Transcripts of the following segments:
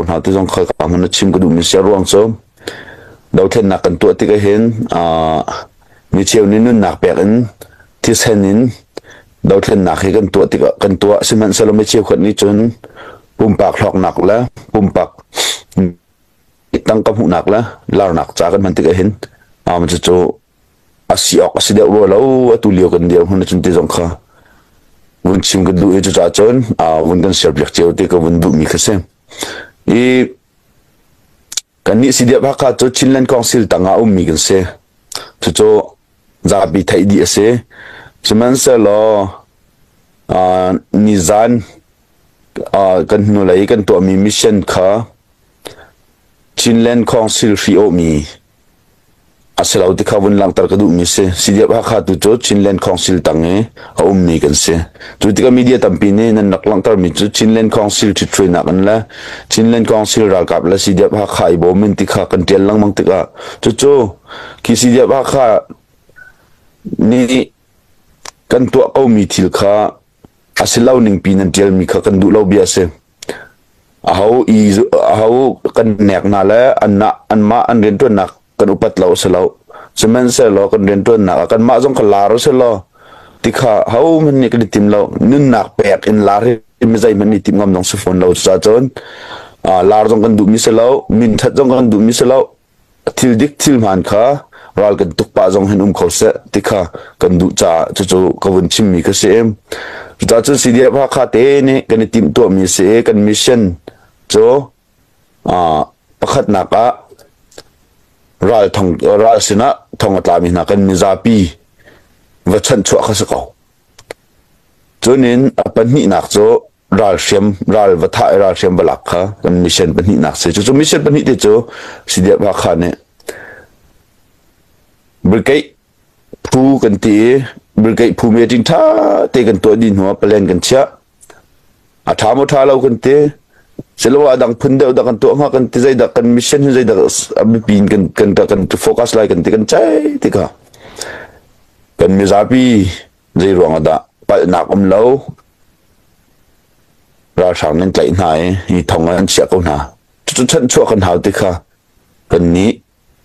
ko hna ti zong kha ka hmun chim ka duhmi si. A ruang cu dothlennak kan tuah tik ahhin mi cheu nih nunnak pek in thisen in dothlennak hi kan tuah tikah kan tuah. Sihmanhsehlaw mi cheukhat nih cun pumpak hlawknak le pumpak tangka hmuhnak le larnak ca kan hman tik ahhin cucu a si awk a si deuh rua lo atu lio kan dir hmun cun ti zong kha vun chim kan duh i cucaah cun vun kan share piak cio ti ka vun duhmi kha si. I kannih CDF Hakha cu Chinland Council tangah ummi kan si. Cucu zapi theih dih a si. Sihmanhsehlaw nizan kan hnulei kan tuahmi mission kha Chinland Council hri awhmi a si lo ti kha vun langhter ka duhmi si. CDF Hakha tu cu Chinland Council tang i a ummi kan si. Cu tikah media tampi nih nan rak langhtermi cu Chinland Council ṭhithruainak in le Chinland Council ralkap le CDF Hakha i bawm in ti kha kan ṭial lengmang tikah cucu khi CDF Hakha nih kan tuah komi thil kha a si lo ningpi nan ṭialmi kha kan duh lo bia a si. Aho i aho kan nek hna le anmah anmah an rianṭuannak kan upat lo a si lo. Sihmanhsehlaw kan rianṭuannak ah kanmah zong kha lar a si lo ti kha hohmanh nih kan i tim lo. Nunnak pek in lar hi mi zeihmanh nih timh ngam zong si fawn lo. Cucaah cun lar zong kan duhmi si lo, min ṭhat zong kan duhmi si lo. Thil dik thil hmaan kha ral kan tuk pah zong hin um kho seh ti kha kan duh caah cucu ka vun chimmi ka si. Cucaah cun CDF Hakha te nih kan i timhtuahmi si i kan mission cu pakhatnak ah ral thong ral sinah thong a tlami hna kan mizapi va chanhchuah kha si ko. Cunin a pahnihnak cu ralhriam ral va thah i ralhriam va lak kha kan mission pahnihnak si. Cucu mission pahnih te cu CDF Hakha nih brigade phu kan ti i brigade phu meeting ṭha te kan tuah dih hnu ah plan kan chiah. A ṭha maw ṭha lo kan ti. Silo a dang phun deuh dah kan tuah hnga kan ti, zeidah kan mission hi, zeidah a biapi in kan kan kan focus lai kan ti, kan ceih tikah kan mizapi zei ruang ah dah palhnak um lo ralhrang nan tlaih hna i hi thong ah an chiah ko hna, cucu chanhchuah kan hau ti kha kan nih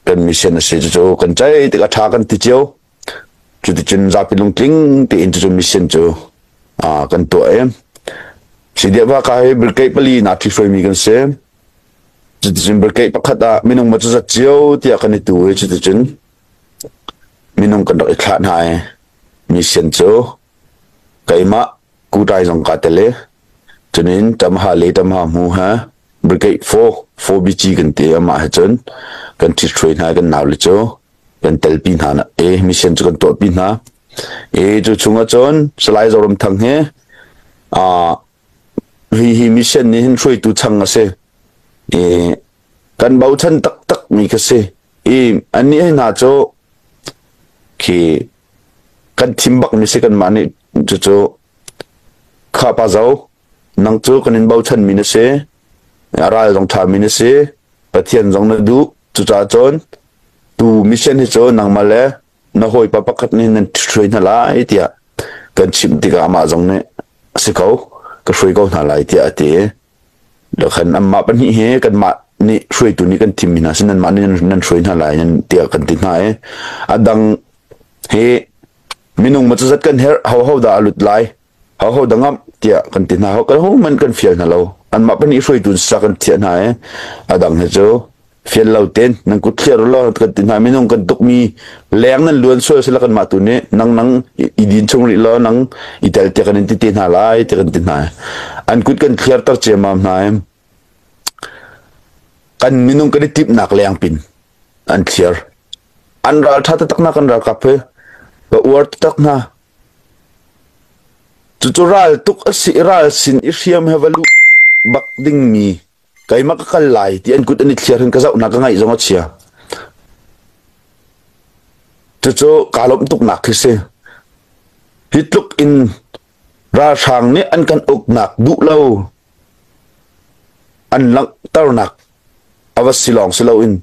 kan mission a si. Cucu kan ceih tik a ṭha kan ti cio. Cuticun zapi lungtling tein cucu mission cu kan tuah i CDF ka hi brigade pali na ṭhi hruaimi kan si. Cuticun brigade pakhat ah minung ma cuzat cio tiah kan i tu i cuticun minung kan rak i thlah hna i mission cu keimah kutai zong kaa tel i cunin Tamha le Tamha hmu ha brigade 4 4BG kan ti. Amah he cun kan ṭhithruai hna, kan nau le cu kan telpi hna na e mission cu kan tuahpi hna e. Cu chungah cun Salai Zoram Thang hi hi hi mission nih hin hruaitu chang a si i kan bochan taktak mi ka si i annih hna cu khi kan thim bak mi si. Kanmah nih cucu kha pa zo nang cu kan in bochan mi na si, a ral zong ṭha mi na si, Pathian zong na duh, cucaah cun tu mission hi cu nangmah le na hawipa pakhat nih nan hruai hna lai tiah kan chimh tikah amah zong nih a si ko, ka hruai ko hna lai tiah a ti. Khan anmah pahnih hi kanmah nih hruaitu nih kan thimmi hna si, nanmah nih nan hruai hna lai nan tiah kan ti hna i a dang hi minung ma cuzat kan herh, ho ho dah a lut lai, ho ho dah ngamh tiah kan ti hna. Ho kan ho man kan fial hna lo, anmah pahnih hruaitu sa kan thiah hna i a dang hi cu fial lo ten nan kut thliar law kan ti hna. Minung kan tukmi leng nan luan sual sila kanmah tu nih nang nang i din chung rih law, nang i tel tiah kan in ti te hna lai tiah kan ti hna. An kut kan thliar ter ciammam hna i kan minung kan i timhnak leng pin an thliar. An ral tha taktak na kan ralkap he ka uar taktak hna. Cucu ral tuk a si, ral sin i hriam he va luh bak dingmi keimah ka kal lai ti an kut an i thliar hin ka zohnak ka ngaih zong a chia. Cucu kaa lawmh tuknak khi si. Hi tluk in ralhrang nih an kan uknak duh lo an langhternak a va si lawng si loin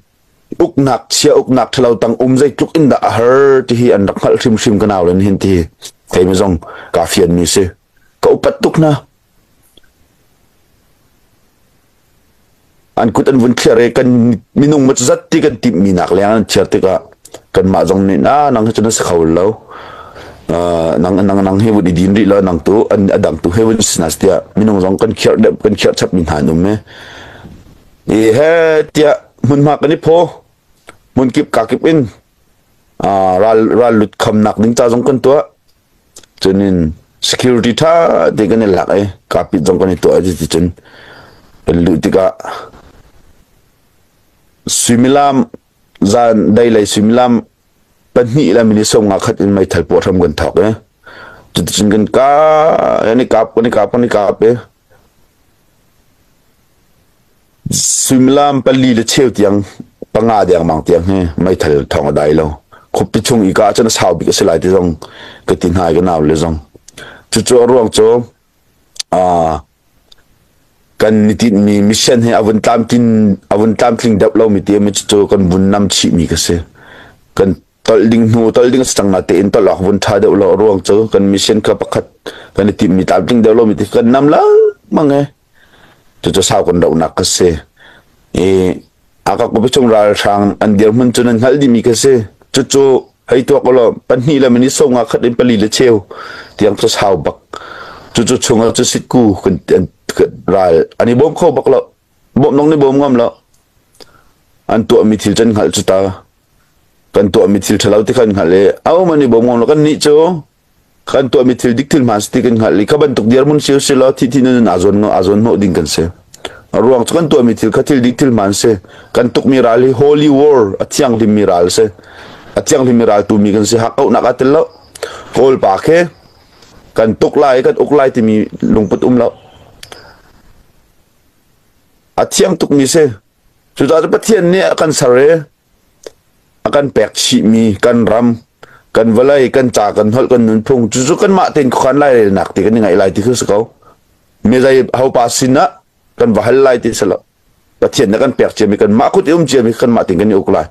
uknak chia, uknak ṭhalo tang um zeitluk in dah a har ti hi an rak hngalh hrimhrim ka nau len hin ti hi keimi zong kaa fianmi si. Ka upat tuk hna. An kut an vun thliar i kan minung ma zat ti kan timhmi nak leng an thiar tikah kanmah zong nih na nang hi cu na si kho lo. Nang nang nang hi vun i din rih lo nang tu an adang tu he vun sinas tiah minung zong kan khiar deuh kan khiar chap mi hna an um i i he tiah hmunhma kan i phaw hmunkip kakip in ral ral lut khamnak ding ca zong kan tuah. Cunin security ṭha te kan i lak i kapit zong kan i tuah ti cun kan luh tikah suimilam zan dei lei suimilam 2 le minute 50 khat in meithal puah hram kan thawk i cuticun kan ka kan i kap kan i kap kan i kap i Suimilam 4 le cheu tiang 5 dengmang tiang hi meithal thawng a dai lo. Khuapi chung i ka ahcun a sau bik a si lai ti zong ka ti hna i ka nau le zong. Cucu a ruang cu kan nitinmi mission hi a vun tlamtlin a vun tlamtling deuh lomi ti mi cucu kan vun nam chihmi ka si. Kan tolh ding hnu tolh ding a si cang na tein tolh awk vun ṭha deuh lo a ruang cu kan mission kha pakhat kan i timhmi tlamtling deuh lomi ti kan nam lengmang e. Cucu sau kan dohnak ka si. I a ka chung ralhrang an dirhmun cu nan hngalh dihmi ka si. Cucu hei tuak ulaw 2 le minute 50 khat in 4 le cheu tiang cu sau bak. Cucu chungah cu sitku kan ral an i bawm kho bak lo. Bawm nong nih bawm ngam lo. An tuahmi thil can hngalh cu ta. Kan tuahmi thil ṭhalo ti khan hngalh i a um an i bawm ngam lo. Kan nih cu kan tuahmi thil dik thil hmaan si ti kan hngalh i kha bantuk dirhmun si si law thi thi nun aa zawn aa zawn hnawh ding kan si. A ruang cu kan tuahmi thil kha thil dik thil hmaan si. Kan tukmi ral hi holy war a thianghlimmi ral si. A thianghlimmi ral tumi kan si. Hakkauhnak aa tel lo. Kawl pa khi kan tuk lai kan uk lai timi lungput um lo. A thiang tukmi si. Cucaah Pathian nih a kan ser i a kan pek chihmi kan ram, kan vawlei, kan ca, kan holh, kan nunphung cucu kanmah tein khuakhan lairelnak ti kan i ngaih lai ti khi si ko. Mi zei hopa sin ah kan va hal lai ti si lo. Pathian nih kan pek ciami kanmah kut i um ciami kanmah tein kan i uk lai.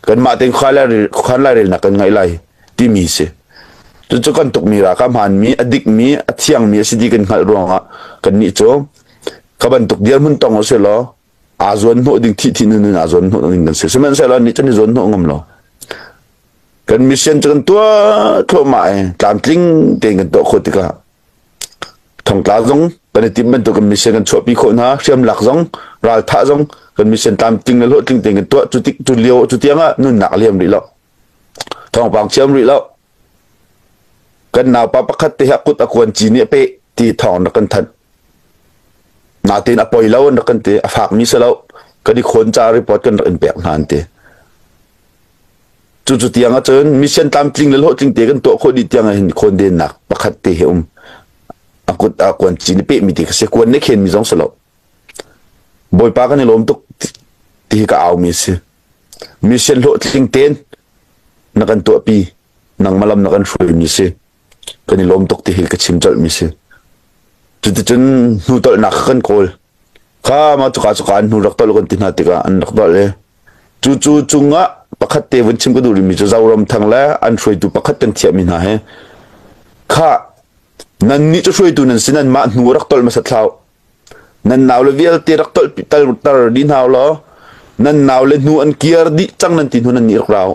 Kanmah tein khuakhan lairelnak kan ngaih lai timi si. Cucu kan tukmi ralkap hmaanmi, a dikmi, a thiangmi a si ti kan hngalh ruangah kannih cu ka bantuk dirhmun tong u sih law aa zuan hnawh ding thih thih nun in aa zuan hnawh ding kan si. Sihmanhsehlaw nih cun i zuan hnawh ngam lo. Kan mission cu kan tuah thluahmah i tlamtling tein kan tuah khawh tikah thongtla zong kan i timh bantuk kan mission kan chuahpi khawh hna, hriamlak zong, ralthah zong kan mission tlamtling le hlawhtling tein kan tuah cu tik cu lio cu tiang ah nunnak liam rih lo. Thawngpang chiam rih lo. Kan naupa pakhat te hi a kut a kuan ci nih a peh ti thawng rak kan thanh. Natin a poi lo an rak kan ti. A fakmi si lo. Kan i khawn ca report kan rak in pek hna an ti. Cucu tiang ahcun mission tlamtling le hlawhtling te kan tuah khawh dih tiang ah hin khawndennak pakhat te hi um. A kut a kuan ci nih pehmi ti kha si. Kuan nih khenmi zong si lo. Bawipa kan i lawm tuk ti hi ka aumi a si. Mission hlawhtling tein na kan tuahpi. Nangmah lam na kan hruaimi si. Kan i lawm tuk ti hi ka chim colhmi si. Cuticun hnu tolhnak kha kan kawl. Kha ma cuka cuka an hnu rak tolh kan ti hna tikah an rak tolh i cu cu cungah pakhat te vun chim ka duh rihmi cu Zoram Thang le an hruaitu pakhat kan thiahmi hna hi kha nan nih cu hruaitu nan si nan mah hnu rak tolh hmasat hlah Nan nau le vialte rak tolh tar dih hna law nan nau le hnu an kir dih cang nan ti hnu nan nih rak rau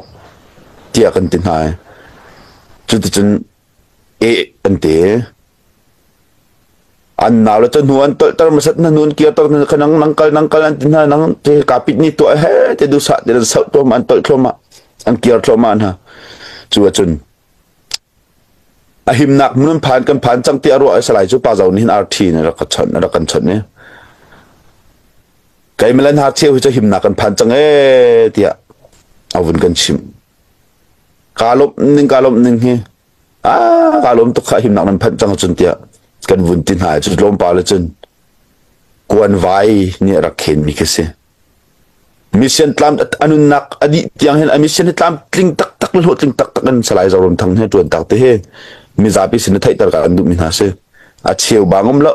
tiah kan ti hna. Cuticun e an ti. An nau le cu hnu an tolhter hmasat hna hnu an kirter hna kha nang nang kal nang kal an ti hna nang te kapit ni tuah he te duhsah te an sauh thluahmah an tolh thluahmah an kir thluahmah hna. Cu ahcun A himnak hmun phan kan phan cang ti a ruah i Salai cu Pa Zo nih hin RT in a rak ka chawnh a rak kan chawnh i kei milan ha cheu hi cu himnak kan phan cang ee tiah a vun kan chimh. Kaa lawmh ning kaa lawmh ning hi ah kaa lawm tuk kha himnak nan phanh cang cun tiah kan vun ti hna i cu tlawmpal ah cun kuan vai nih a rak khenmi khi si. Mission tlam a nunnak a dih tiang hin a mission hi tlamtling taktak le hlawhtling taktak in Salai Zoram Thang he ṭuan tak te hi mizapi sin i theihter ka an duhmi hna si. A cheu bang um lo.